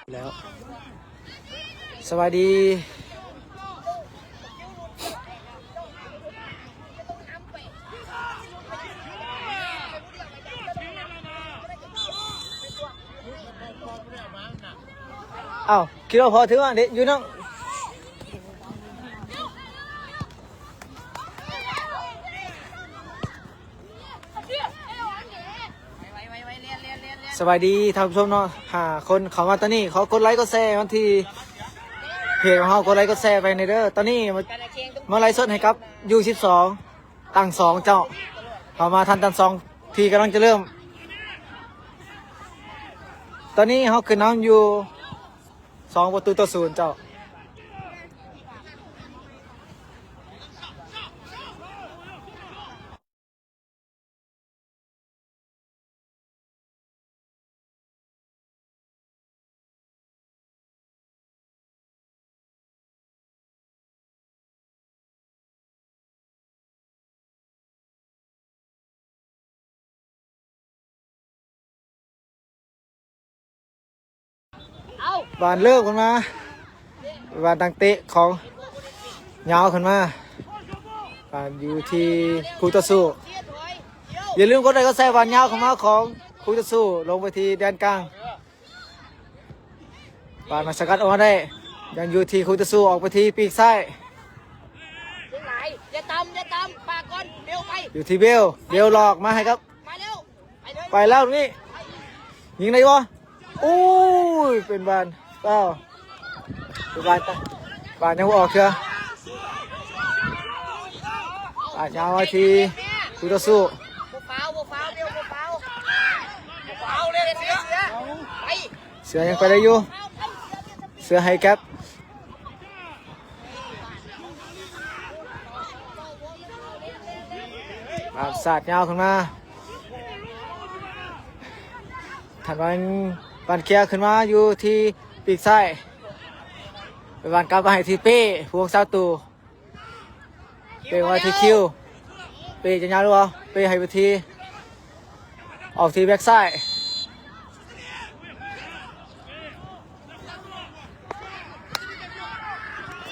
ແລ້ວ ສະບາຍດີ. ອ້າວ ຄິດວ່າພໍຖືວ່າເດ ຢູ່ນຳ. ສະບາຍດີທ່ານຜູ້ຊົມເນາະ ຫ້າຄົນເຂົ້າມາຕອນນີ້ ຂໍກົດໄລກົດແຊມາທີ່ເພຈຂອງເຮົາ ກົດໄລກົດແຊໄປແດ່ເດີ. ຕອນນີ້ມາ ມາໄລຟ໌ສົດໃຫ້ກັບ ຢູສິບສອງ ຕັ້ງສອງເຈົ້າ ເຂົ້າມາທັນຕັ້ງສອງທີ່ກຳລັງຈະເລີ່ມ. ຕອນນີ້ເຮົາຂຶ້ນນຳຢູ່ສອງປະຕູຕໍ່ສູນເຈົ້າ. ບານເລີກຂຶ້ນມາ ບານຕັ້ງເຕະຂອງ ຍາວຂຶ້ນມາ ບານຢູ່ທີ່ຄູ່ຕໍ່ສູ້. ຢ່າລືມກົດໄລກົດແຊ ບານຍາວເຂົ້າມາຂອງຄູ່ຕໍ່ສູ້ ລົງໄປທີ່ແດນກາງ. ບານມາສະກັດອອກມາໄດ້ ຍັງຢູ່ທີ່ຄູ່ຕໍ່ສູ້ ອອກໄປທີ່ປີກຊ້າຍ. ຢ່າຕຳ ຢ່າຕຳ ປາກກ່ອນ ເບວໄປ ຢູ່ທີ່ເບວ ເບວຫຼອກມາໃຫ້ກັບ ມາແລ້ວ ໄປເລີຍ ໄປແລ້ວນີ້ ຍິງໄດ້ບໍ່? ໂອ້ຍ ເປັນບານ ເອົ້າ ເປັນບານ ບານຍັງບໍ່ອອກເທື່ອ. ບານຍາວມາທີ່ຄູ່ຕໍ່ສູ້. ບໍ່ຟາວ ບໍ່ຟາວ ເບວ ບໍ່ຟາວ ບໍ່ຟາວ ເລັດເສືອ ໄປ ເສືອຍັງໄປໄດ້ຢູ່ ເສືອໃຫ້ແກັບ ບານສາດຍາວຂຶ້ນມາ ທັນບານ ບານເຄຍຂຶ້ນມາຢູ່ທີ່ປີກຊ້າຍ ເປັນບານກັບມາໃຫ້ທີ່ເປ້ ພວງຊາວຕູ. ເປໄວ້ທີ່ຄິວ ເປຈະຍາວຫຼືບໍ່? ເປໃຫ້ໄປທີ່ ອອກທີ່ແບັກຊ້າຍ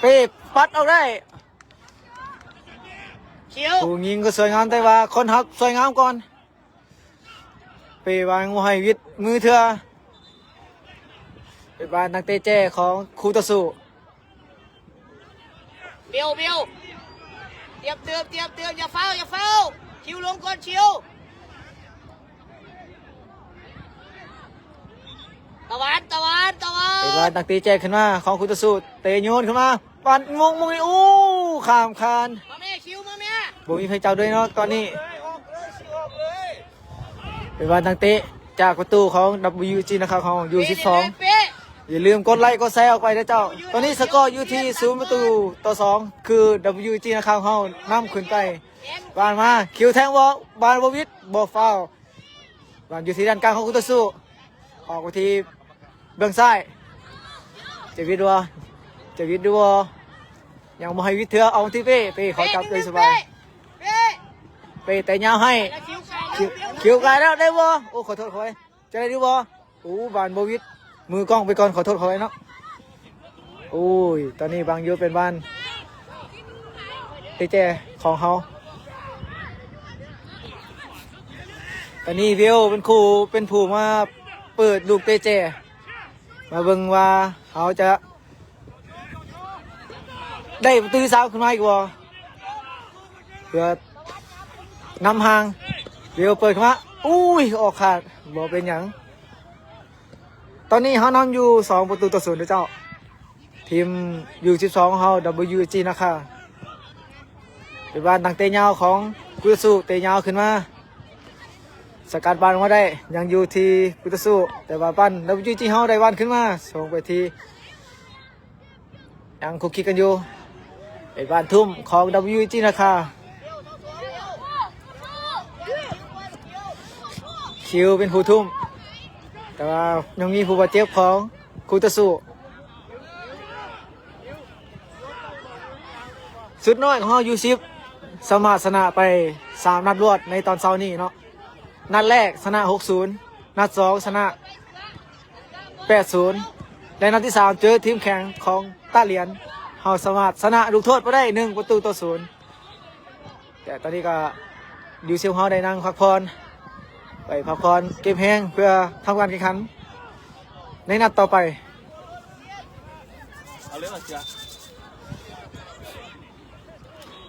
ເປປັດອອກໄດ້ ຄິວ ຜູ້ຍິງກໍສວຍງາມ ແຕ່ວ່າຄົນຮັບສວຍງາມກ່ອນ. ເປວາງບໍ່ໃຫ້ວິດມືເທື່ອ ເປັນບານນັກເຕະແຈຂອງຄູ່ຕໍ່ສູ້. ເບວ ເບວ ຕຽມເຕີມ ຕຽມເຕີມ ຢ່າຟ້າວ ຢ່າຟ້າວ ຄິວລົງກ່ອນ ຄິວ ຕະຫວານ ຕະຫວານ ຕະຫວານ ເປັນບານນັກເຕະແຈຂຶ້ນມາຂອງຄູ່ຕໍ່ສູ້ ເຕະໂຍນຂຶ້ນມາ ປັດມຸງມຸງນີ້ ໂອ້ ຂ້າມຄານ ມາແມ່ ຄິວ ມາແມ່ ບໍ່ມີໃຜຈັບດ້ວຍເນາະຕອນນີ້. ເປັນວ່ານັກເຕະຈາກປະຕູຂອງ WG ນະຄາ ຂອງ ຢູສິບສອງ ຢ່າລືມກົດໄລກົດແຊອອກໄປເດີເຈົ້າ. ຕອນນີ້ສະກໍຢູ່ທີ່ສູນປະຕູຕໍ່ສອງ ຄື WG ນະຄາ ເຮົານຳຂຶ້ນໄປ. ບານມາ ຄິວແທງບໍ່ ບານບໍ່ວິດ ບໍ່ຟາວ. ບານຢູ່ທີ່ດ້ານກາງຂອງຄູ່ຕໍ່ສູ້ ອອກໄປທີ່ເບື້ອງຊ້າຍ ຈະວິດບໍ່ ຈະວິດຢູ່ບໍ່? ຍັງບໍ່ໃຫ້ວິດເທື່ອ ເອົາທີ່ເປ້ ເປ້ເຂົາຈັບໄດ້ສະບາຍ ເປ້ ເປ້ເຕະຍາວໃຫ້ ຄິວ ຄິວກາຍແລ້ວ ໄດ້ບໍ່? ໂອ້ ຂໍໂທດ ຂໍອະໄພ ຈະໄດ້ຢູ່ບໍ່? ໂອ້ ບານບໍ່ວິດ ມືກ້ອງໄປກ່ອນ ຂໍໂທດ ຂໍອະໄພເນາະ. ໂອ້ຍ ຕອນນີ້ບາງຢູ່ເປັນບານເຕະແຈຂອງເຮົາ. ຕອນນີ້ເວວເປັນຄູ່ ເປັນຜູ້ມາເປີດລູກເຕະແຈ ມາເບິ່ງວ່າເຮົາຈະ ໄດ້ປະຕູທີ່ສາມຂຶ້ນມາອີກບໍ່ ເພື່ອນຳຫ່າງ. ເວວເປີດເຂົ້າມາ ອຸ້ຍ ອອກຂາດ ບໍ່ເປັນຫຍັງ. ຕອນນີ້ເຮົານຳຢູ່ສອງປະຕູຕໍ່ສູນເດີເຈົ້າ. ທີມ ຢູສິບສອງ ຂອງເຮົາ WG ນະຄາ ເປັນບານຕັ້ງເຕະຍາວຂອງຄູ່ຕໍ່ສູ້ ເຕະຍາວຂຶ້ນມາ ສະກັດບານອອກມາໄດ້ ຍັງຢູ່ທີ່ຄູ່ຕໍ່ສູ້ ແຕ່ວ່າບານ WG ເຮົາໄດ້ບານຂຶ້ນມາ ສົ່ງໄປທີ່ ຍັງຄຸກຄິກກັນຢູ່ ເປັນບານທຸ້ມຂອງ WG ນະຄາ ຄິວເປັນຜູ້ທຸ້ມ ແຕ່ວ່າຍັງມີຜູ້ບາດເຈັບຂອງຄູ່ຕໍ່ສູ້. ຊຸດນ້ອຍຂອງເຮົາ ຢູສິບ ສາມາດຊະນະໄປສາມນັດລວດໃນຕອນເຊົ້ານີ້ເນາະ. ນັດແລກຊະນະ ຫົກສູນ ນັດສອງຊະນະ ແປດສູນ ແລະ ນັດທີສາມເຈີທີມແຂງຂອງຕາຫຼຽນ ເຮົາສາມາດຊະນະລູກໂທດມາໄດ້ໜຶ່ງປະຕູຕໍ່ສູນ. ແຕ່ຕອນນີ້ກໍຢູ່ທີມເຮົາໄດ້ນັ່ງພັກຜ່ອນ ໄປພັກຜ່ອນເກັບແຮງເພື່ອທຳການແຂ່ງຂັນໃນນັດຕໍ່ໄປ.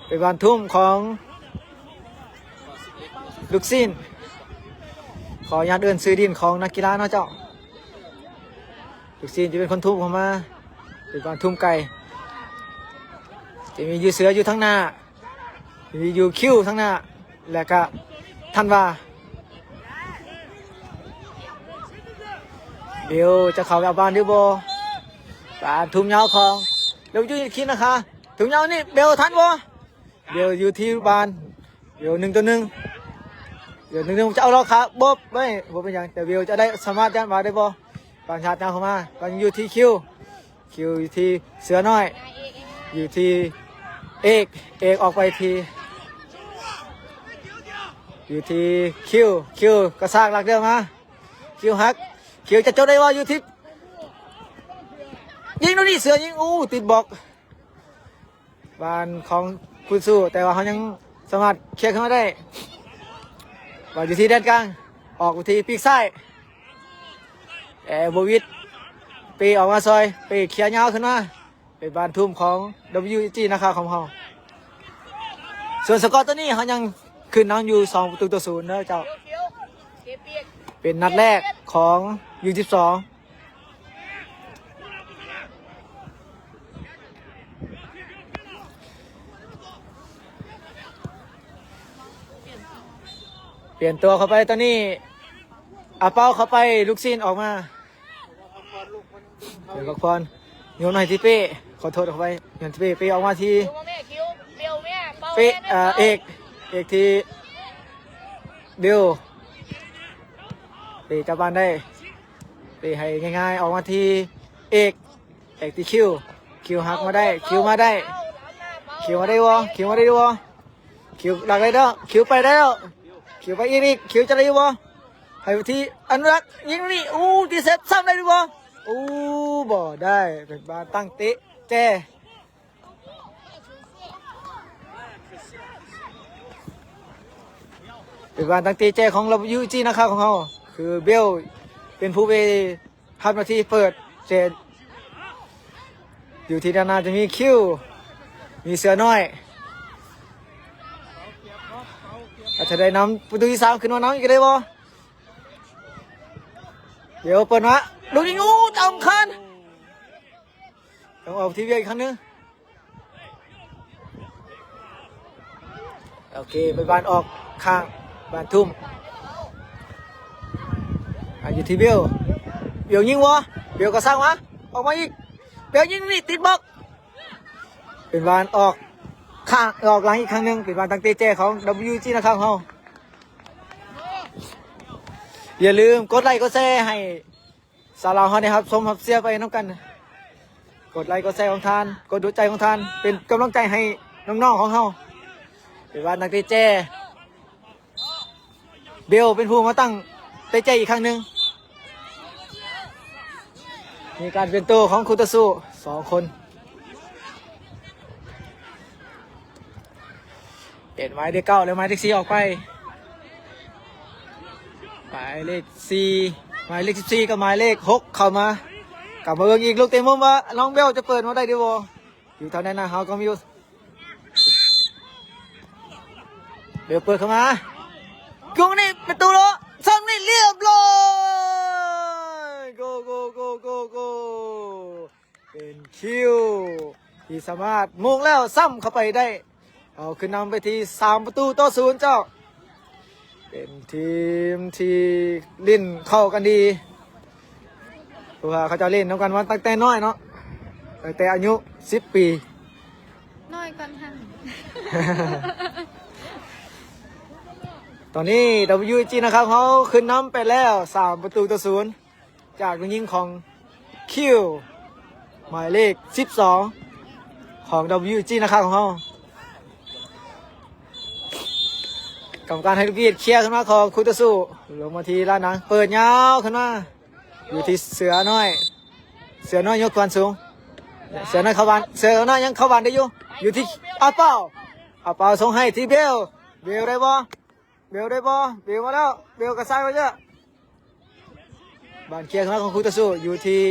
ເປັນບານທຸ່ມຂອງລູກຊີ້ນ ຂໍອະນຸຍາດເອີ້ນຊື່ດິນຂອງນັກກິລາເນາະເຈົ້າ. ລູກຊີ້ນຈະເປັນຄົນທຸ່ມເຂົ້າມາ ເປັນບານທຸ່ມໄກ ຈະມີຢູ່ເສືອຢູ່ທາງໜ້າ ມີຢູ່ຄິວທາງໜ້າ ແລະກະທັນວາ. ເບວຈະເຂົ້າໄປເອົາບານຫຼືບໍ່? ບານທຸ່ມຍາວຂອງ ເລວຢູ່ຄິນນະຄະ ທຸ່ມຍາວນີ້ ເບວທັນບໍ່? ເບວຢູ່ທີ່ບານ ເບວໜຶ່ງຕໍ່ໜຶ່ງ ເບວໜຶ່ງຕໍ່ໜຶ່ງ ຈະເອົາລອກຂາ ບໍ່ ບໍ່ ບໍ່ເປັນຫຍັງ ແຕ່ເບວຈະໄດ້ສາມາດຢ້ານບານໄດ້ບໍ່? ບານຊາດຍາວເຂົ້າມາ ບານຢູ່ທີ່ຄິວ ຄິວຢູ່ທີ່ເສືອນ້ອຍ ຢູ່ທີ່ເອກ ເອກອອກໄປທີ່ ຢູ່ທີ່ຄິວ ຄິວກະຊາກຫຼັກເດີມມາ ຄິວຫັກ ຄິວຈະຈົບໄດ້ບໍ່? ຢູ່ທີ່ ຍິງດູນີ້ ເສືອຍິງ ອູ້ ຕິດບລັອກ ບານຂອງຄຸນຊູ ແຕ່ວ່າເຮົາຍັງສາມາດເຄຍຂຶ້ນມາໄດ້ ບານຢູ່ທີ່ແດນກາງ ອອກໄປທີ່ປີກຊ້າຍ ແອໂບວິດ ເປອອກມາຊ່ອຍ ເປເຄຍຍາວຂຶ້ນມາ ເປັນບານທຸ່ມຂອງ WG ນະຄະຂອງເຮົາ. ສ່ວນສະກໍຕອນນີ້ເຮົາຍັງຂຶ້ນນຳຢູ່ສອງປະຕູຕໍ່ສູນເດີເຈົ້າ. ເປັນນັດແລກຂອງ ຢູສິບສອງ ປ່ຽນຕົວເຂົ້າໄປຕອນນີ້ ອາເປົາເຂົ້າໄປ ລູກຊີນອອກມາ ເປັນພັກຜ່ອນ ໂຍນໃຫ້ທີ່ເປ້ ຂໍໂທດ ເຂົ້າໄປ ໂຍນທີ່ເປ້ ເປ້ອອກມາທີ່ ເປັນເອກ ເອກທີ່ເບວ ເປ້ຈັບບານໄດ້ ເປ້ໃຫ້ງ່າຍໆ ອອກມາທີ່ເອກ ເອກທີ່ຄິວ ຄິວຫັກມາໄດ້ ຄິວມາໄດ້ ຄິວມາໄດ້ບໍ່? ຄິວມາໄດ້ບໍ່? ຄິວຫຼັກໄດ້ແລ້ວ ຄິວໄປໄດ້ແລ້ວ ຄິວໄປອີກ ຄິວຈະໄດ້ຢູ່ບໍ່? ໃຫ້ທີ່ອະນຸລັກ ຍິງນີ້ ອູ້ ຕີເຊັດຊ້ຳໄດ້ຫຼືບໍ່? ອູ້ ບໍ່ໄດ້ ເປັນບານຕັ້ງເຕະແຈ ເປັນບານຕັ້ງເຕະແຈຂອງ WG ນະຄະຂອງເຮົາ ຄືເບວເປັນຜູ້ເວ ຮັບໜ້າທີ່ເປີດເສດ ຢູ່ທີ່ດ້ານໜ້າຈະມີຄິວ ມີເສືອນ້ອຍ ອາດຈະໄດ້ນຳປະຕູທີສາມຂຶ້ນມານຳອີກກໍໄດ້ບໍ່? ດຽວເປີດມາ ລູກຍິງ ໂອ້ ຕາມຄານ ຕ້ອງອອກທີ່ວຽກອີກຄັ້ງໜຶ່ງ. ໂອເຄ ໄປບານອອກຂ້າງ ບານທຸ່ມ ອາ ຢູ່ທີ່ເບວ ເບວຍິງບໍ່? ເບວກໍສ້າງມາ ອອກມາອີກ ເບວຍິງນີ້ ຕິດບລັອກ ເປັນບານອອກຂ້າງ ອອກຫຼັງອີກຄັ້ງໜຶ່ງ ເປັນບານຕັ້ງເຕະແຈຂອງ WG ນະຄະເຮົາ. ຢ່າລືມກົດໄລກົດແຊໃຫ້ ຊາວລາວເຮົາໄດ້ຮັບຊົມຮັບເຊຍໄປນຳກັນ. ກົດໄລກົດແຊຂອງທ່ານ ກົດຫົວໃຈຂອງທ່ານ ເປັນກຳລັງໃຈໃຫ້ນ້ອງໆຂອງເຮົາ. ເປັນວ່ານັກເຕະແຈ ເບວເປັນຜູ້ມາຕັ້ງເຕະແຈອີກຄັ້ງໜຶ່ງ. ມີການປ່ຽນໂຕຂອງຄູ່ຕໍ່ສູ້ສອງຄົນ. ເປັນໝາຍເລກເກົ້າ ແລະ ໝາຍເລກສີ່ອອກໄປ. ໝາຍເລກສີ່ ໝາຍເລກສິບສີ່ ກັບໝາຍເລກຫົກເຂົ້າມາ. ກັບມາເບິ່ງອີກລູກເຕະມຸມວ່ານ້ອງເບວຈະເປີດມາໄດ້ຫຼືບໍ່. ຢູ່ທາງດ້ານໜ້າເຮົາກໍມີຢູ່ ເບວເປີດເຂົ້າມາ. ກອງນີ້ເປັນຕູໂລ ຊ້ຳນີ້ລຽບລ້ອຍ. ໂກ ໂກ ໂກ ໂກ ໂກ. ເປັນຄິວທີ່ສາມາດໂມງແລ້ວຊ້ຳເຂົ້າໄປໄດ້ ເອົາຂຶ້ນນຳໄປທີ່ສາມປະຕູຕໍ່ສູນເຈົ້າ. ເປັນທີມທີ່ຫຼິ້ນເຂົ້າກັນດີ ເພາະວ່າເຂົາເຈົ້າຫຼິ້ນນຳກັນມາຕັ້ງແຕ່ນ້ອຍເນາະ ຕັ້ງແຕ່ອາຍຸສິບປີ ນ້ອຍກວ່າຫັ້ນ. ຕອນນີ້ WG ນະຄະເຮົາຂຶ້ນນຳໄປແລ້ວສາມປະຕູຕໍ່ສູນ. ຈາກລູກຍິງຂອງຄິວ ໝາຍເລກສິບສອງ ຂອງ WG ນະຄະເຮົາ. ກຳມະການໃຫ້ລູກກີດເຄຍຂຶ້ນມາຂອງຄູ່ຕໍ່ສູ້ ລົງມາທີ່ລານນາງ ເປີດຍາວຂຶ້ນມາ ຢູ່ທີ່ເສືອນ້ອຍ ເສືອນ້ອຍຍົກຄວນສູງ ເສືອນ້ອຍເຂົ້າບານ ເສືອນ້ອຍຍັງເຂົ້າບານໄດ້ຢູ່ ຢູ່ທີ່ອາເປົາ ອາເປົາສົ່ງໃຫ້ທີ່ເບວ ເບວໄດ້ບໍ່? ເບວໄດ້ບໍ່? ເບວມາແລ້ວ ເບວກະຊາຍມາເລີຍ ບານເຄຍມາຂອງຄູ່ຕໍ່ສູ້ ຢູ່ທີ່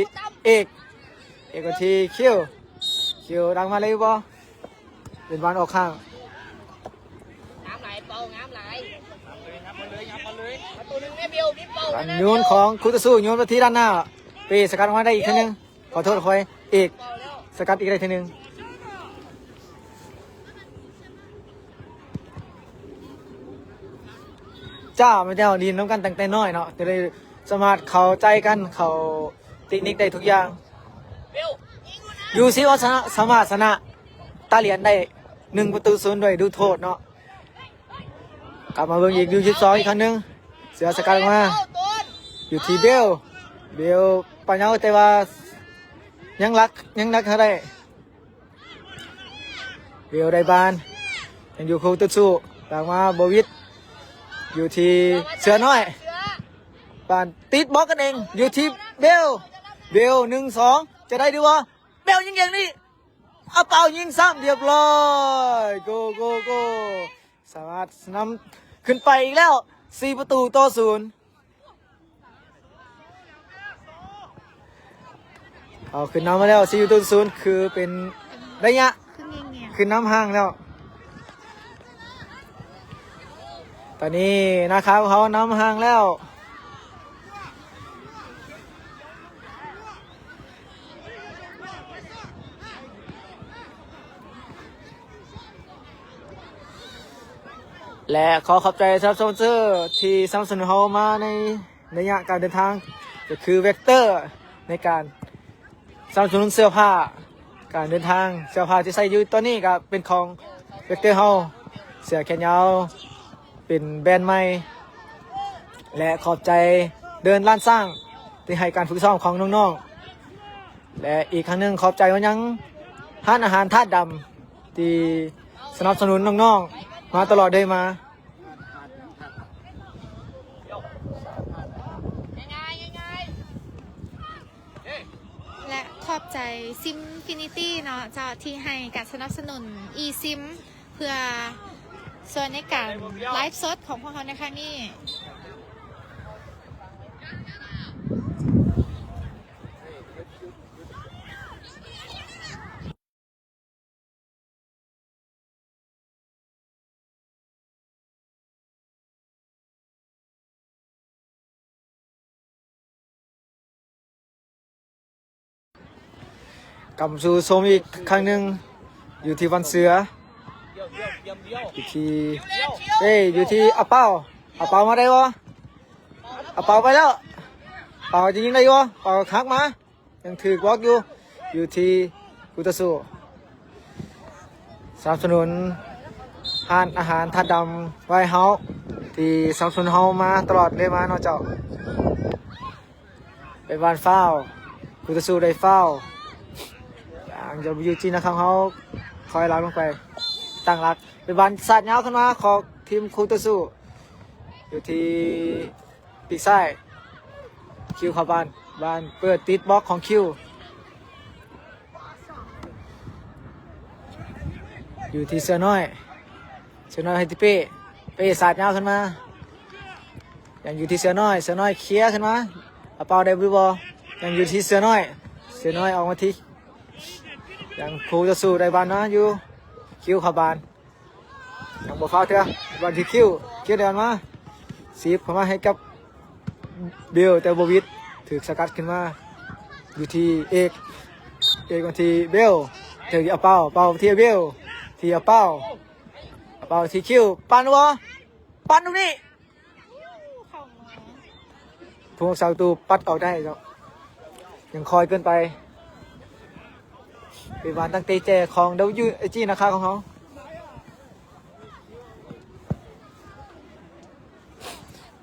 ເອກ ເອກມາທີ່ຄິວ ຄິວດັງມາໄດ້ຢູ່ບໍ່? ເປັນບານອອກຂ້າງ ງາມຫຼາຍເປົາ ງາມຫຼາຍ ປະຕູໜຶ່ງແມ່ເບວ ມີເປົາ ບານໂຍນຂອງຄູ່ຕໍ່ສູ້ ໂຍນມາທີ່ດ້ານໜ້າ ເປສະກັດອອກມາໄດ້ອີກເທື່ອໜຶ່ງ ຂໍໂທດ ຂໍອະໄພ ເອກ ສະກັດອີກໄດ້ເທື່ອໜຶ່ງ ຈ້າແມ່ນແນວຫຼິ້ນນຳກັນຕັ້ງແຕ່ນ້ອຍເນາະ ຈະໄດ້ສາມາດເຂົ້າໃຈກັນ ເຂົ້າເຕັກນິກໄດ້ທຸກຢ່າງ ຢູຊີອອນຊະນະ ສາມາດຊະນະຕາລຽນໄດ້ໜຶ່ງປະຕູສູນດ້ວຍດູໂທດເນາະ. ກັບມາເບິ່ງອີກ ຢູສິບສອງ ອີກຄັ້ງໜຶ່ງ ເສືອສະກັດອອກມາ ຢູ່ທີ່ເບວ ເບວປະເຍົາ ແຕ່ວ່າຍັງລັກ ຍັງລັກເທົ່າໃດ ເບວໄດ້ບານ ຍັງຢູ່ຄູ່ຕໍ່ສູ້ ຫຼັງມາບໍ່ວິດ ຢູ່ທີ່ເສືອນ້ອຍ ບານຕິດບລັອກກັນເອງ ຢູ່ທີ່ເບວ ເບວ ໜຶ່ງສອງ ຈະໄດ້ຫຼືບໍ່? ເບວຍິງຢ່າງນີ້ ອາເປົາຍິງຊ້ຳ ລຽບຮ້ອຍ ໂກ ໂກ ໂກ ສາມາດນຳຂຶ້ນໄປອີກແລ້ວ ສີ່ປະຕູຕໍ່ສູນ ເອົາຂຶ້ນນຳມາແລ້ວ ສີ່ປະຕູຕໍ່ສູນ ຄືເປັນໄລຍະຂຶ້ນນຳຫ່າງແລ້ວ ຕອນນີ້ນາຄາຂອງເຮົານຳຫ່າງແລ້ວ. ແລະ ຂໍຂອບໃຈສຳລັບສະປອນເຊີທີ່ສະໜັບສະໜູນເຮົາມາໃນໄລຍະການເດີນທາງ ກໍຄື Vector ໃນການສະໜັບສະໜູນເສື້ອຜ້າການເດີນທາງ. ເສື້ອຜ້າທີ່ໃສ່ຢູ່ຕອນນີ້ກໍເປັນຂອງ Vector ເຮົາ ເສື້ອແຂນຍາວ ເປັນແບຣນໃໝ່ ແລະ ຂອບໃຈເດີ່ນລ້ານຊ້າງທີ່ໃຫ້ການຝຶກຊ້ອມຂອງນ້ອງໆ ແລະ ອີກຄັ້ງໜຶ່ງຂອບໃຈມາຍັງຮ້ານອາຫານທາດດຳທີ່ສະໜັບສະໜູນນ້ອງໆມາຕະຫຼອດເລີຍມາ. ແລະ ຂອບໃຈ Simfinity ເນາະເຈົ້າ ທີ່ໃຫ້ການສະໜັບສະໜູນ eSIM ເພື່ອຊ່ວຍໃນການໄລຟ໌ສົດຂອງພວກເຮົາໃນຄັ້ງນີ້. ກັບມາສູ່ຊົມອີກຄັ້ງໜຶ່ງ ຢູ່ທີ່ວັນເສືອ ຢູ່ທີ່ ເອີ ຢູ່ທີ່ອາເປົາ ອາເປົາມາໄດ້ບໍ່? ອາເປົາໄປແລ້ວ ເປົາຈະຍິງໄດ້ຢູ່ບໍ່? ເປົາຫັກມາ ຍັງຖືກບລັອກຢູ່ ຢູ່ທີ່ຄູ່ຕໍ່ສູ້ ສະໜັບສະໜູນຮ້ານອາຫານທາດດຳ White House ທີ່ສະໜັບສະໜູນເຮົາມາຕະຫຼອດເລີຍມາເນາະເຈົ້າ. ເປັນບານຟາວ ຄູ່ຕໍ່ສູ້ໄດ້ຟາວ ທາງ WG ນະຄຳເຮົາ ຄອຍຫຼັງລົງໄປ ຕັ້ງຫຼັກ ເປັນບານສາດຍາວຂຶ້ນມາຂອງທີມຄູ່ຕໍ່ສູ້ ຢູ່ທີ່ປີກຊ້າຍ ຄິວເຂົ້າບານ ບານເປີດຕິດບລັອກຂອງຄິວ ຢູ່ທີ່ເສືອນ້ອຍ ເສືອນ້ອຍໃຫ້ຕິເປ້ ເປ້ສາດຍາວຂຶ້ນມາ ຍັງຢູ່ທີ່ເສືອນ້ອຍ ເສືອນ້ອຍເຄຍຂຶ້ນມາ ອາເປົາໄດ້ຫຼືບໍ່? ຍັງຢູ່ທີ່ເສືອນ້ອຍ ເສືອນ້ອຍອອກມາທີ່ ຍັງຄູ່ຕໍ່ສູ້ໄດ້ບານມາຢູ່ ຄິວເຂົ້າບານ ຍັງບໍ່ຟາວເທື່ອ ບານທີ່ຄິວ ຄິວໄດ້ບານມາ ສີບເຂົ້າມາໃຫ້ກັບ ເບວ ແຕ່ບໍ່ຫວິດ ຖືກສະກັດຂຶ້ນມາ ຢູ່ທີ່ເອກ ເອກມາທີ່ເບວ ເຖິງອາເປົາ ເປົາທີ່ເບວ ທີ່ອາເປົາ ອາເປົາທີ່ຄິວ ປັ້ນບໍ່? ປັ້ນລູກນີ້ ຜູ້ຮັກສາປະຕູປັດອອກໄດ້ເນາະ ຍັງຄອຍເກີນໄປ ເປັນບານຕັ້ງເຕະແຈຂອງ WG ນະຄາຂອງເຮົາ.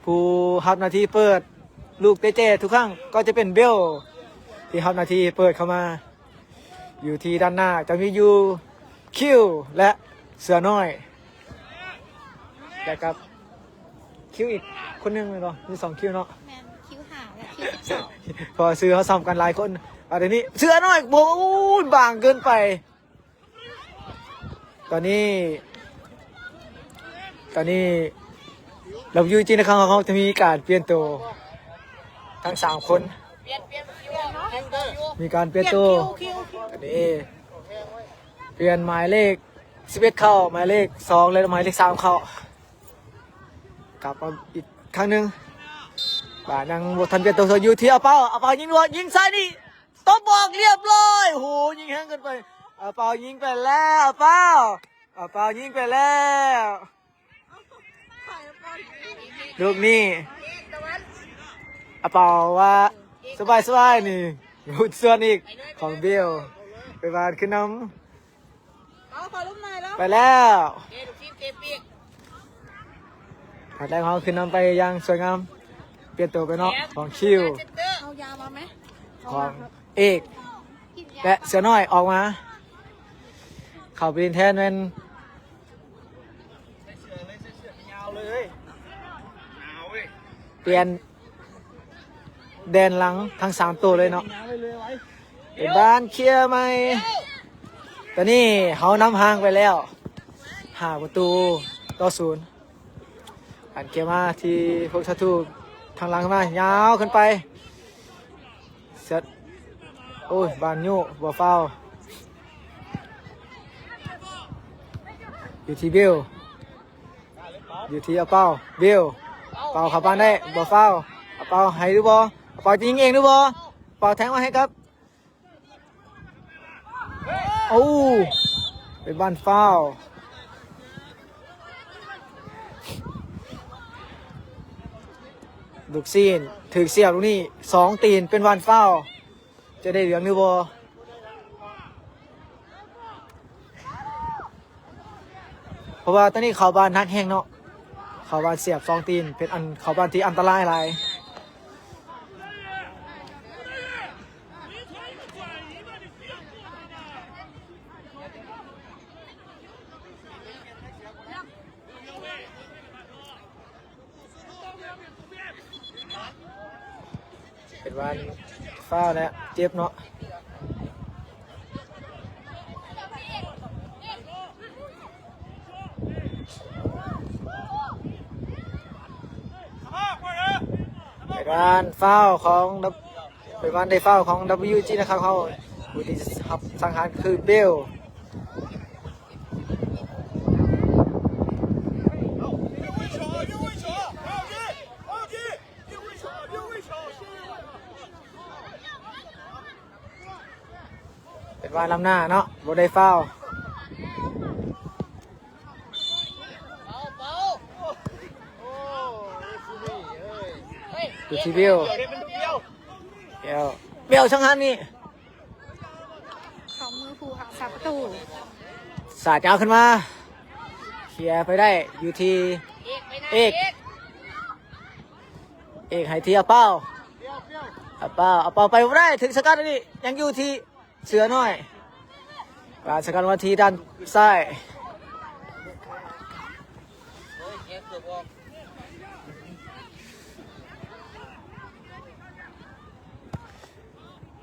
ຜູ້ຮັບໜ້າທີ່ເປີດລູກເຕະແຈທຸກຄັ້ງກໍຈະເປັນເບວ ທີ່ຮັບໜ້າທີ່ເປີດເຂົ້າມາ ຢູ່ທີ່ດ້ານໜ້າຈະມີຢູ່ຄິວ ແລະ ເສືອນ້ອຍ ແລະ ກັບຄິວອີກຄົນໜຶ່ງແມ່ນບໍ່? ມີສອງຄິວເນາະ ແມ່ນ ຄິວຫ້າ ແລະ ຄິວສິບສອງ ເພາະວ່າຊື່ເຮົາຊ້ຳກັນຫຼາຍຄົນ ບາດນີ້ເສືອນ້ອຍ ໂອ້ຍ ບາງເກີນໄປ. ຕອນນີ້ ຕອນນີ້ WG ນະຄອນຂອງເຮົາຈະມີການປ່ຽນໂຕທັງສາມຄົນ ມີການປ່ຽນໂຕ ອັນນີ້ປ່ຽນໝາຍເລກສິບເອັດເຂົ້າ ໝາຍເລກສອງ ແລະ ໝາຍເລກສາມເຂົ້າ ກັບມາອີກຄັ້ງໜຶ່ງ. ບາດຍັງບໍ່ທັນປ່ຽນໂຕ ຢູ່ທີ່ອາເປົາ ອາເປົາຍິງ ຍິງຊ້າຍນີ້ ຕົບອອກລຽບລ້ອຍ. ໂອ້ໂຫ ຍິງແຮງເກີນໄປ. ອາເປົາຍິງໄປແລ້ວ ອາເປົາ ອາເປົາຍິງໄປແລ້ວ. ລູກນີ້ ອາເປົາວ່າສະບາຍໆ ນີ້ ຫຸດສ່ວນອີກຂອງເບວ ໄປຫວານຂຶ້ນນຳ. ໄປແລ້ວ ແລກເຮົາຂຶ້ນນຳໄປຢ່າງສວຍງາມ ປ່ຽນໂຕໄປເນາະ ຂອງຄິວ ເອົາຢາມາໄໝ ຂອງເອກ ແລະ ເສືອນ້ອຍອອກມາ ເຂົ້າໄປຫຼິ້ນແທນແມ່ນ ປ່ຽນແດນຫຼັງທັງສາມໂຕເລີຍເນາະ ເປັນບານເຄຍໃໝ່. ຕອນນີ້ເຮົານຳຫ່າງໄປແລ້ວຫ້າປະຕູຕໍ່ສູນ. ອັນເກມມາທີ່ພວກສັດຕູທາງຫຼັງມາ ຍາວຂຶ້ນໄປ ເສັດ ໂອ້ຍ ບານໂຍ ບໍ່ຟາວ ຢູ່ທີ່ເບວ ຢູ່ທີ່ອາເປົາ ເບວ ເປົາເຂົ້າບານໄດ້ ບໍ່ຟາວ ອາເປົາໃຫ້ຫຼືບໍ່ ອາເປົາຈະຍິງເອງຫຼືບໍ່ ເປົາແທງມາໃຫ້ກັບ ໂອ້ ເປັນບານຟາວ ລູກຊີ້ນຖືກສຽບລູກນີ້ ສອງຕີນ ເປັນບານຟາວ ຈະໄດ້ເຫຼືອງຫຼືບໍ່ ເພາະວ່າຕອນນີ້ເຂົ້າບານໜັກແຮງເນາະ ເຂົ້າບານສຽບສອງຕີນ ເປັນອັນເຂົ້າບານທີ່ອັນຕະລາຍຫຼາຍ. ເປັນວ່າຟາວແລ້ວ ເຈັບເນາະ ເປັນວ່າຟາວຂອງ ເປັນວ່າໄດ້ຟາວຂອງ WG ນະຄອນເຮົາ ຜູ້ທີ່ຮັບສັງຫານຄືເບວ. ເປັນວ່ານຳໜ້າເນາະ ບໍ່ໄດ້ຟາວ ຢູ່ທີ່ເບວ ເບວ ເບວ ສັງຫານນີ້ ຂອງມືຜູ້ຮັກສາປະຕູ ສາດຍາວຂຶ້ນມາ ເຄຍໄປໄດ້ຢູ່ທີ່ເອກ ເອກໃຫ້ທີ່ອາເປົາ ອາເປົາ ອາເປົາໄປບໍ່ໄດ້ ຖືກສະກັດອັນນີ້ ຍັງຢູ່ທີ່ເສືອນ້ອຍ ການສະກັດມາທີ່ດ້ານຊ້າຍ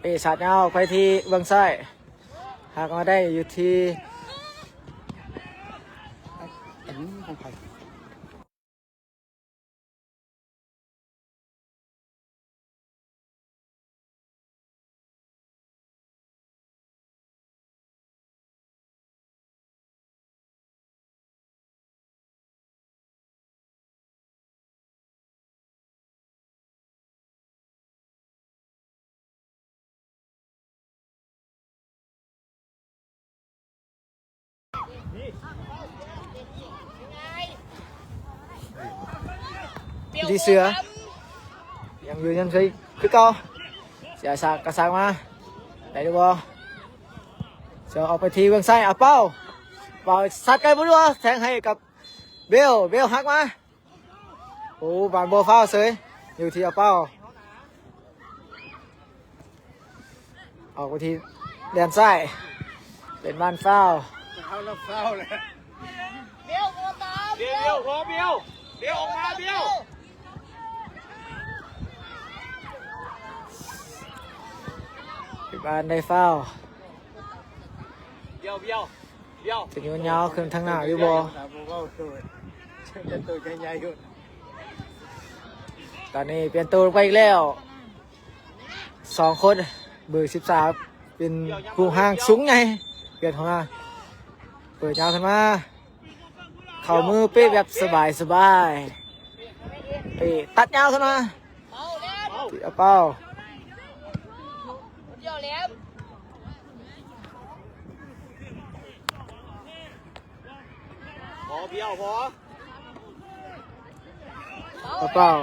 ເອ ສາດຍາວໄປທີ່ເບື້ອງຊ້າຍ ຫາກມາໄດ້ຢູ່ທີ່ ອັນນີ້ຂອງໃຜ? ທີ່ເສືອ ຍັງຢູ່ຍັງເຄີຍຄືເກົ່າ ເສຍສາກກະສາກມາ ໄດ້ຫຼືບໍ່? ເສືອອອກໄປທີ່ເບື້ອງຊ້າຍ ອາເປົາ ເປົາສັດໄກບໍ່ຮູ້ ແທງໃຫ້ກັບເບວ ເບວຫັກມາ ໂອ້ ບານບໍ່ຟາວເສີຍ ຢູ່ທີ່ອາເປົາ ອອກໄປທີ່ແດນຊ້າຍ ເປັນບານຟາວ ເອົາແລ້ວ ຟາວແລ້ວ ເບວ ເບວ ເບວ ອອກມາ ເບວ ເປັນ ປານໄດ້ຟາວ. ຈະໂຍນຍາວຂຶ້ນທາງໜ້າຢູ່ບໍ່? ຕອນນີ້ປ່ຽນໂຕໄປອີກແລ້ວ ສອງຄົນ. ເບີສິບສາມ ເປັນຜູ້ຮ່າງສູງໃຫຍ່ ປ່ຽນເຂົ້າມາ ເປີດຍາວຂຶ້ນມາ. ເຂົ້າມືເປະແບບສະບາຍໆ ເປະຕັດຍາວຂຶ້ນມາ ເອົາເປົ້າ. ພໍ ເອົາເປົ້າ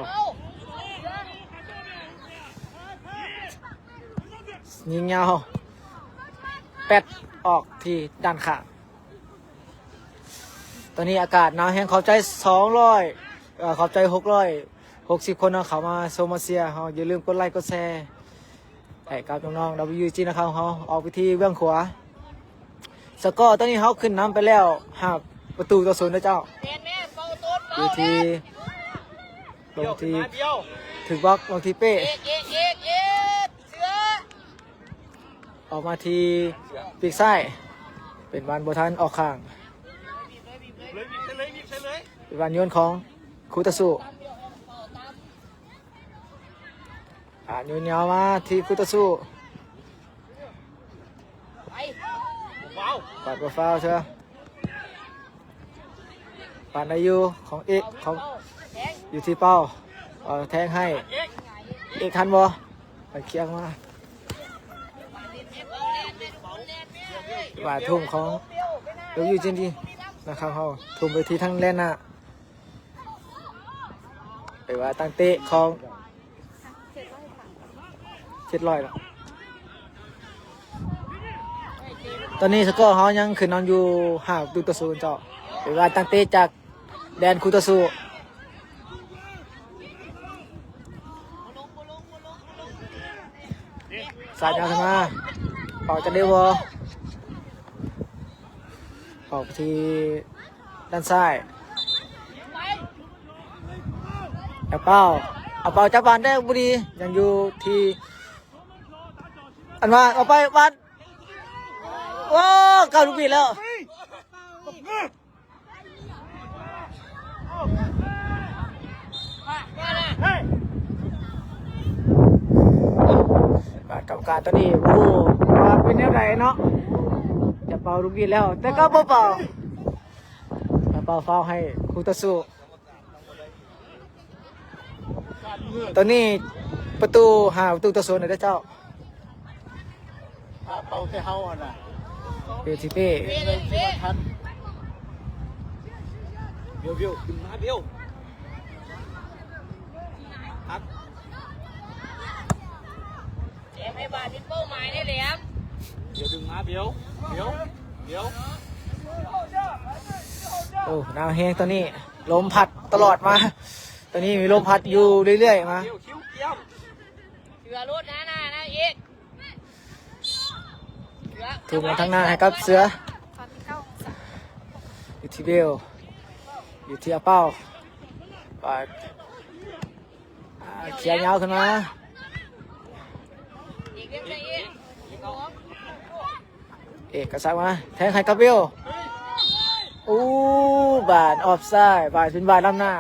ຍິງຍາວ ແປັດອອກທີ່ດ້ານຂ້າງ. ຕອນນີ້ອາກາດໜາວແຮງ ຂອບໃຈສອງຮ້ອຍ ເອີ ຂອບໃຈຫົກຮ້ອຍຫົກສິບຄົນເນາະ ເຂົ້າມາຊົມມາເຊຍເຮົາ. ຢ່າລືມກົດໄລກົດແຊໃຫ້ກັບນ້ອງໆ ດັບເບິນຢູຈີ ນະຄອນເຮົາ. ອອກໄປທີ່ເບື້ອງຂວາ ສະກໍຕອນນີ້ເຮົາຂຶ້ນນຳໄປແລ້ວ ຫ້າປະຕູຕໍ່ສູນເດີເຈົ້າ. ຢູ່ທີ່ ລົງທີ່ ຖືກບລັອກ ລົງທີ່ເປ້ ອອກມາທີ່ປີກຊ້າຍ ເປັນບານບໍ່ທັນອອກຂ້າງ ເປັນບານໂຍນຂອງຄູ່ຕໍ່ສູ້. ອ່າ ໂຍນຍາວມາທີ່ຄູ່ຕໍ່ສູ້ ປາດບໍ່ຟາວເທື່ອ. ປານໄດ້ຢູ່ ຂອງເອກ ຂອງ ຢູ່ທີ່ເປົ້າ ເອົາແທງໃຫ້ເອກ ທັນບໍ່? ໄປເຄຍມາ ວ່າທຸ່ມຂອງ ເອີ ຢູ່ຈິນດີນະຄອນເຮົາ ທຸ່ມໄປທີ່ທາງແດນໜ້າ ແຕ່ວ່າຕັ້ງເຕະຂອງ ເຈັດຮ້ອຍແລ້ວ. ຕອນນີ້ສະກໍເຮົາຍັງຂຶ້ນນຳຢູ່ ຫ້າປະຕູຕໍ່ສູນເຈົ້າ ເປັນວ່າຕັ້ງເຕະຈາກແດນຄູ່ຕໍ່ສູ້. ສາດຍາວຂຶ້ນມາ ເປົ່າຈະໄດ້ບໍ່? ອອກທີ່ດ້ານຊ້າຍ ເອົາເປົ້າ ເອົາເປົ້າ ຈັບບານໄດ້ບໍ່ດີ ຍັງຢູ່ທີ່ ອັນວ່າ ເອົາໄປບານ ໂອ້ ເຂົ້າລູກບີດແລ້ວ. ການກຳກັບການຕອນນີ້ ໂອ້ ວ່າເປັນແນວໃດເນາະ ຈະເປົ່າລູກບີດແລ້ວ ແຕ່ກໍບໍ່ເປົ່າ ເປົ່າຟາວໃຫ້ຄູ່ຕໍ່ສູ້. ຕອນນີ້ປະຕູ ຫ້າປະຕູຕໍ່ສູນເດີເຈົ້າ. ເປົ່າແຕ່ເຮົາຫັ້ນນະ ເປັນຊິເປ້ ເປັນເລີຍທີ່ວ່າທັນ ເບວ ເບວ ຂຶ້ນມາ ເບວ ຮັກ ແຫຼມໃຫ້ບາດເປັນເປົ້າໝາຍເດ້ແຫຼມ ເບວ ດຶງມາ ເບວ ເບວ ເບວ. ໂອ້ ໜາວແຮງຕອນນີ້ ລົມພັດຕະຫຼອດມາ ຕອນນີ້ມີລົມພັດຢູ່ເລື້ອຍໆມາ ເສືອໂລດນາ ນາ ນາເອກ ເສືອ ຖືກມາທາງໜ້າໃຫ້ກັບເສືອ ຢູ່ທີ່ເບວ ຢູ່ທີ່ອາເປົ້າ ປາດ ອ່າ ເຄຍຍາວຂຶ້ນມາ ເອກ ເອກກະສັກມາ ແທງໃຫ້ກາເບຣຽລ ໂອ້ ບານອອບໄຊ ບານເປັນບານລ້ຳໜ້າ.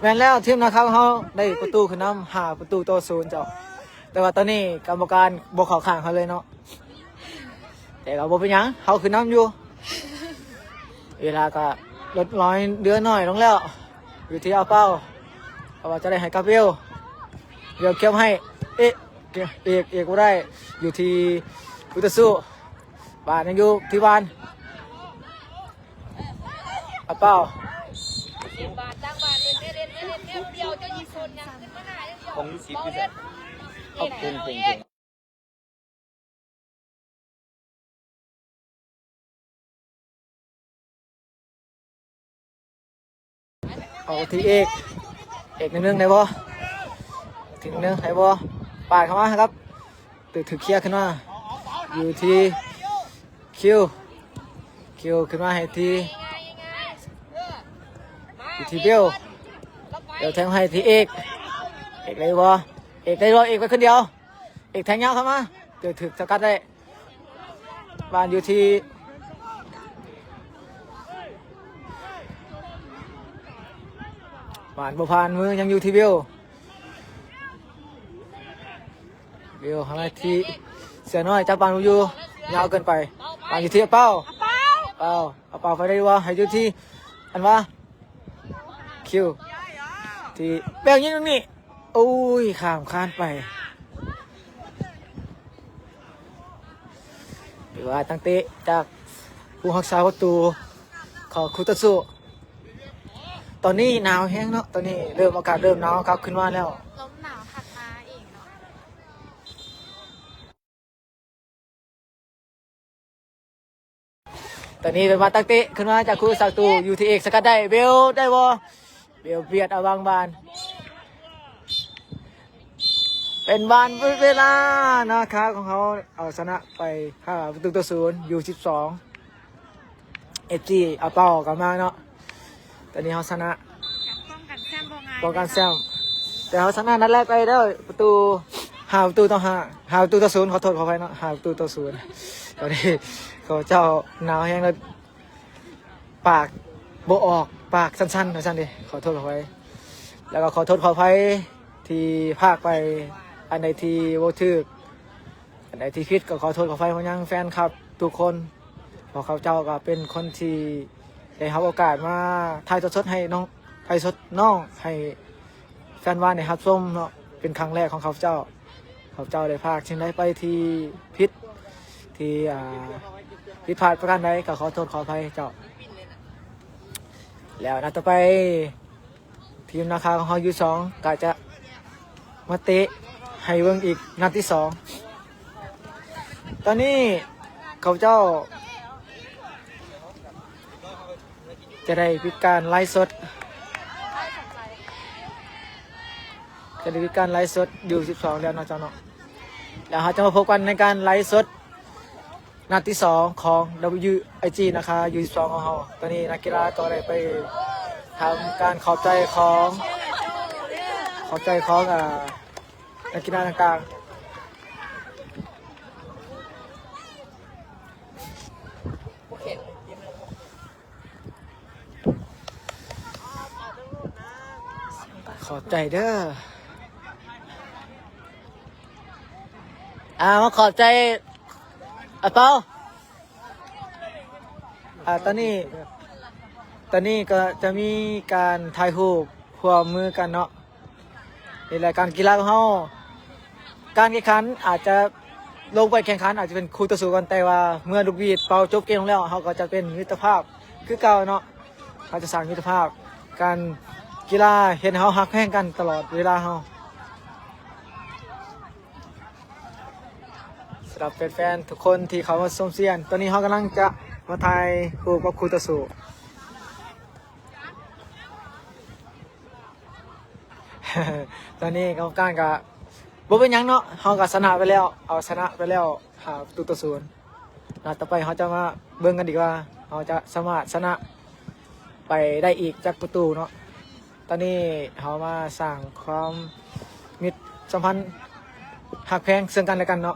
ແມ່ນແລ້ວ ທີມນາຄາວເຮົາໄດ້ປະຕູຂຶ້ນນຳ ຫ້າປະຕູຕໍ່ສູນເຈົ້າ ແຕ່ວ່າຕອນນີ້ກຳມະການບໍ່ເຂົ້າຂ້າງເຮົາເລີຍເນາະ. ແຕ່ກໍບໍ່ເປັນຫຍັງ ເຮົາຂຶ້ນນຳຢູ່ ເວລາກໍລົດນ້ອຍເຫຼືອໜ້ອຍລົງແລ້ວ ຢູ່ທີ່ອາເປົາ ເພາະວ່າຈະໄດ້ໃຫ້ກາເບຣຽລ ເບຣຽລເກັບໃຫ້ ເອກ ເອກ ເອກບໍ່ໄດ້ ຢູ່ທີ່ຜູ້ຕໍ່ສູ້ ບານຍັງຢູ່ທີ່ບານ ອາເປົາ ຂອງ ຂອງ ຂອງ ເອົາທີ່ເອກ ເອກໜຶ່ງໄດ້ບໍ່? ເອກໜຶ່ງໄດ້ບໍ່? ປາດເຂົ້າມາຄັບ ຖືກ ຖືກເຄຍຂຶ້ນມາ ຢູ່ທີ່ຄິວ ຄິວຂຶ້ນມາໃຫ້ທີ່ ຢູ່ທີ່ເບວ ເບວແທງໃຫ້ທີ່ເອກ ເອກໄດ້ບໍ່? ເອກໄດ້ບໍ່? ເອກໄປຄົນດຽວ ເອກແທງຍາວເຂົ້າມາ ເກີດຖືກສະກັດໄດ້. ບານຢູ່ທີ່ ບານບໍ່ຜ່ານມື ຍັງຢູ່ທີ່ເບວ. ເບວໃຫ້ທີ່ເສືອນ້ອຍ ຈັບບານຢູ່ ຍາວເກີນໄປ. ບານຢູ່ທີ່ອາເປົາ ອາເປົາ ອາເປົາໄປໄດ້ບໍ່? ໃຫ້ຢູ່ທີ່ອັນວ່າ ຄິວ ທີ່ແບວຍິງຕົງນີ້ ໂອ້ຍ ຂ້າມຄານໄປ. ຖືວ່າຕັ້ງເຕະຈາກຜູ້ຮັກສາປະຕູຂອງຄູ່ຕໍ່ສູ້. ຕອນນີ້ໜາວແຮງເນາະ ຕອນນີ້ເລີ່ມ ອາກາດເລີ່ມໜາວກັບຄືນມາແລ້ວ. ລົມໜາວພັດມາອີກເນາະ. ຕອນນີ້ເປັນວ່າຕັ້ງເຕະຂຶ້ນມາຈາກຄູ່ສັດຕູ ຢູ່ທີ່ເອກສະກັດໄດ້ ເບວໄດ້ບໍ່? ເບວບຽດເອົາວາງບານ ເປັນບານເວລານະຄາ ຂອງເຮົາເອົາຊະນະໄປຫ້າປະຕູຕໍ່ສູນ ຢູສິບສອງ ເອັຟຊີ ອາເປົາກໍມາເນາະ. ຕອນນີ້ເຮົາຊະນະ ປ້ອງກັນແຊ້ມບໍ່ງ່າຍ ປ້ອງກັນແຊ້ມ ແຕ່ເຮົາຊະນະນັດແລກໄປເດີ ປະຕູ ຫ້າປະຕູຕໍ່ຫ້າ ຫ້າປະຕູຕໍ່ສູນ ຂໍໂທດຂໍອະໄພເນາະ ຫ້າປະຕູຕໍ່ສູນ. ຕອນນີ້ເຂົາເຈົ້າໜາວແຮງແລ້ວ ປາກບໍ່ອອກ ປາກສັ່ນໆ ວ່າຊັ້ນເດ ຂໍໂທດຂໍອະໄພ ແລ້ວກໍຂໍໂທດຂໍອະໄພທີ່ພາກໄປ ອັນໃດທີ່ບໍ່ຖືກ ອັນໃດທີ່ຜິດກໍຂໍໂທດຂໍອະໄພມາຍັງແຟນຄລັບທຸກຄົນ ເພາະເຂົາເຈົ້າກໍເປັນຄົນທີ່ໄດ້ຮັບໂອກາດມາຖ່າຍທອດສົດໃຫ້ນ້ອງ ຖ່າຍສົດນ້ອງໃຫ້ແຟນວານໄດ້ຮັບຊົມເນາະ ເປັນຄັ້ງແລກຂອງເຂົາເຈົ້າ. ເຂົາເຈົ້າໄດ້ພາກສິ່ງໃດໄປທີ່ຜິດ ທີ່ ອ່າ ຜິດພາດປະການໃດ ກໍຂໍໂທດຂໍອະໄພເຈົ້າ. ແລ້ວນັດຕໍ່ໄປ ທີມນາຄາຂອງເຮົາ ຢູສິບສອງ ກໍຈະມາເຕະໃຫ້ເບິ່ງອີກນັດທີສອງ. ຕອນນີ້ເຂົາເຈົ້າຈະໄດ້ປິດການໄລຟ໌ສົດ ຈະໄດ້ປິດການໄລຟ໌ສົດ ຢູສິບສອງ ແລ້ວເນາະເຈົ້າເນາະ. ແລ້ວເຮົາຈະມາພົບກັນໃນການໄລຟ໌ສົດ ນັດທີສອງຂອງ ດັບເບິນຢູໄອຈີ ນາຄາ ຢູສິບສອງ ຂອງເຮົາ. ຕອນນີ້ນັກກິລາກໍໄດ້ໄປທຳການຂອບໃຈຂອງ ຂອບໃຈຂອງ ອ່າ ນັກກິລາຕ່າງໆ. ຂອບໃຈເດີ. ອ່າ ມາຂອບໃຈອາເປົາ. ອ່າ ຕອນນີ້ ຕອນນີ້ກໍຈະມີການຖ່າຍຮູບຮ່ວມມືກັນເນາະ. ນີ້ແຫຼະການກິລາຂອງເຮົາ. ການແຂ່ງຂັນອາດຈະລົງໄປແຂ່ງຂັນອາດຈະເປັນຄູ່ຕໍ່ສູ້ກັນ, ແຕ່ວ່າເມື່ອລູກຫວີດເປົ່າຈົບເກມລົງແລ້ວ, ເຮົາກໍຈະເປັນມິດຕະພາບຄືເກົ່າເນາະ. ເຮົາຈະສ້າງມິດຕະພາບ, ການກິລາເຮັດໃຫ້ເຮົາຮັກແພງກັນຕະຫຼອດເວລາເຮົາ. ສຳລັບແຟນໆທຸກຄົນທີ່ເຂົ້າມາຊົມເຊຍ, ຕອນນີ້ເຮົາກຳລັງຈະມາຖ່າຍຮູບກັບຄູ່ຕໍ່ສູ້. ຕອນນີ້ກຳມະການກະບໍ່ເປັນຫຍັງເນາະ, ເຮົາກະຊະນະໄປແລ້ວ, ເອົາຊະນະໄປແລ້ວ ຫ້າປະຕູຕໍ່ສູນ. ນັດຕໍ່ໄປເຮົາຈະມາເບິ່ງກັນອີກວ່າ ເຮົາຈະສາມາດຊະນະໄປໄດ້ອີກຈັກປະຕູເນາະ. ຕອນນີ້ເຮົາມາສ້າງຄວາມມິດສຳພັນຮັກແພງເຊິ່ງກັນແລະກັນເນາະ.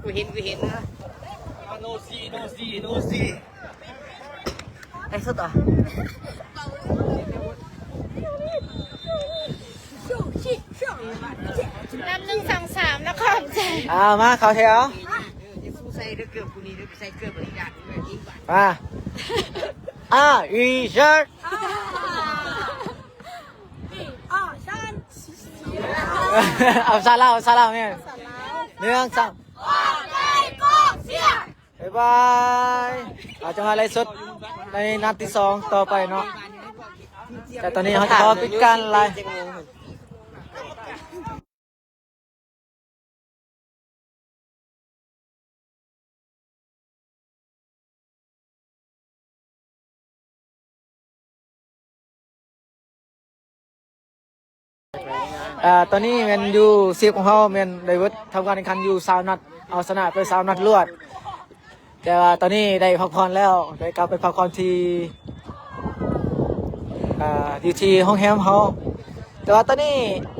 ກູເຫັນ ກູເຫັນນະ. ໂນຊີ ໂນຊີ ໂນຊີ ໄລສົດເອົາ ນັບ ໜຶ່ງ ສອງ ສາມ ແລ້ວຂອບໃຈ. ອ່າ ມາ ເຂົ້າແຖວ ມາ. ອ່າ ອີ ເຊີດ. ເອົາພາສາລາວ ພາສາລາວແມ່ນ ໜຶ່ງ ສອງ ບາຍບາຍ. ເຮົາຈະມາໄລຟ໌ສົດໃນນັດທີສອງຕໍ່ໄປເນາະ ແຕ່ຕອນນີ້ເຮົາຈະຂໍປິດການໄລຟ໌. ອ່າ ຕອນນີ້ແມ່ນຢູ່ ຊີບຂອງເຮົາແມ່ນໄດ້ເບິດ ທຳການແຂ່ງຂັນຢູ່ຊາວນັດ ເອົາຊະນະໄປຊາວນັດລວດ. ແຕ່ວ່າຕອນນີ້ໄດ້ພັກຜ່ອນແລ້ວ ໄດ້ກັບໄປພັກຜ່ອນທີ່ ອ່າ ຢູ່ທີ່ໂຮງແຮມເຮົາ. ແຕ່ວ່າຕອນນີ້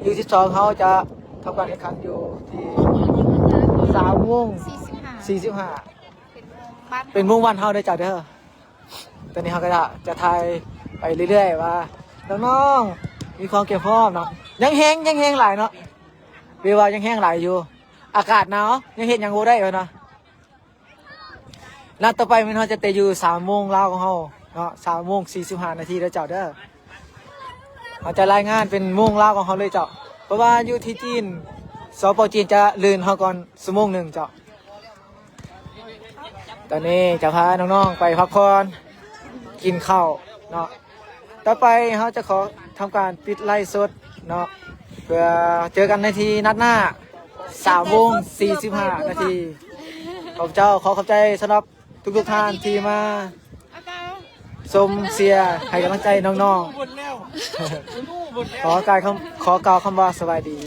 ຢູສິບສອງເຮົາຈະທຳການແຂ່ງຂັນຢູ່ທີ່ສາມໂມງສີ່ສິບຫ້າ ສີ່ສິບຫ້າ ເປັນໂມງບ້ານເຮົາເດີເຈົ້າເດີ. ຕອນນີ້ເຮົາກໍຈະ ຈະຖ່າຍໄປເລື້ອຍໆວ່ານ້ອງໆມີຄວາມກຽມພ້ອມເນາະ ຍັງແຮງ ຍັງແຮງຫຼາຍເນາະ ເວວ່າຍັງແຮງຫຼາຍຢູ່ ອາກາດໜາວ ຍັງເຮັດຫຍັງບໍ່ໄດ້ເພິ່ນວ່າ. ນັດຕໍ່ໄປແມ່ນເຮົາຈະເຕະຢູ່ສາມໂມງລາວຂອງເຮົາເນາະ ສາມໂມງສີ່ສິບຫ້ານາທີເດີເຈົ້າເດີ. ເຮົາຈະລາຍງານເປັນໂມງລາວຂອງເຮົາເລີຍເຈົ້າ ເພາະວ່າຢູ່ທີ່ຈີນ ສປ ຈີນຈະລື່ນເຮົາກ່ອນຊົ່ວໂມງໜຶ່ງເຈົ້າ. ຕອນນີ້ຈະພານ້ອງໆໄປພັກຜ່ອນ ກິນເຂົ້າເນາະ. ຕໍ່ໄປເຮົາຈະຂໍທຳການປິດໄລຟ໌ສົດເນາະ ເພື່ອເຈີກັນໃນທີ່ນັດໜ້າ ສາມໂມງສີ່ສິບຫ້ານາທີ. ຂອບເຈົ້າ ຂໍຂອບໃຈສຳລັບທຸກໆທ່ານທີ່ມາຊົມເຊຍໃຫ້ກຳລັງໃຈນ້ອງໆ. ຂໍກ່າວຄຳ ຂໍກ່າວຄຳວ່າສະບາຍດີ.